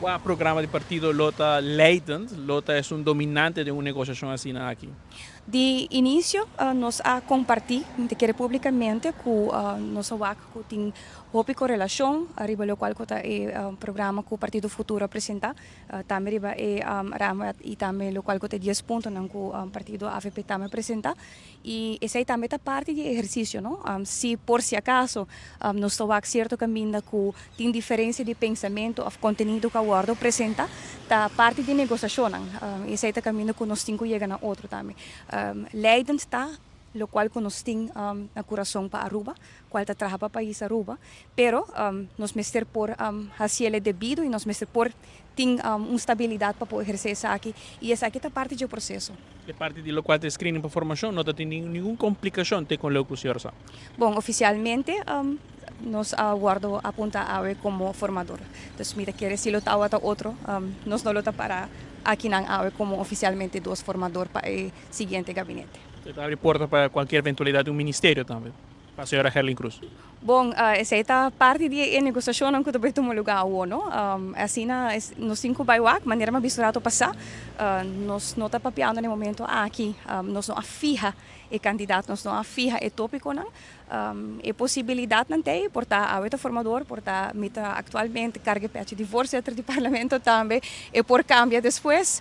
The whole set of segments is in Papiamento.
Cua programa di partido lo ta leidend, lo ta esun dominante den un negociacion asina aki? Di inicio nos a comparti, mi ta kere publicamente, cu nos a wak cu tin hopi corelacion riba locual cu ta e programa cu Partido Futuro a presenta, tambe riba e raamwet y tambe locual cu ta e 10 puntonan cu partido avp tambe a presenta. Y esey tambe ta parti di e ehercicio, no? Si por si acaso nos ta wak cierto caminda cu tin diferencia di pensamento of contenido cu a wordo presenta, ta parti di negociacionnan. Y esey ta caminda cu nos tin cu yega na otro tambe. Leidend ta locual cu nos tin na curason pa Aruba, cual ta traha pa pais Aruba, pero nos mester por haciele debido y nos mester por tin un stabilidad pa por eherce esaki, y esaki ta parti dje proceso. E parti di locual ta e screening pa formacion no ta tin ningun complicacion te con leu cu señor sa? Bon, oficialmente nos a wordo apunta awe como formador. Dus mi ta kere si lo tawata otro, nos no lo ta para akinan awe como oficialmente dos formador pa e siguiente gabinete. E ta abri porta pa cualkier eventualidad di un ministerio tambe pa señora Gerlin Cruz. Bon, esey ta parti di e negociacionnan cu ta bay tuma lugar awo, no? Asina nos tin cu bay wak, manera mi a bisa rato pasa, nos no ta papiando na e momento aki, nos no a fiha e candidato, nos no a fiha e topiconan. E posibilidadnan t'ey, por ta awe ta formador, por ta mi ta actualmente carga e pechi di voorzitter di parlamento tambe, e por cambia despues.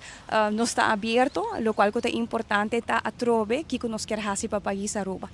Nos ta abierto, locual cu ta importante ta atrobe kico nos kier haci pa pais Aruba.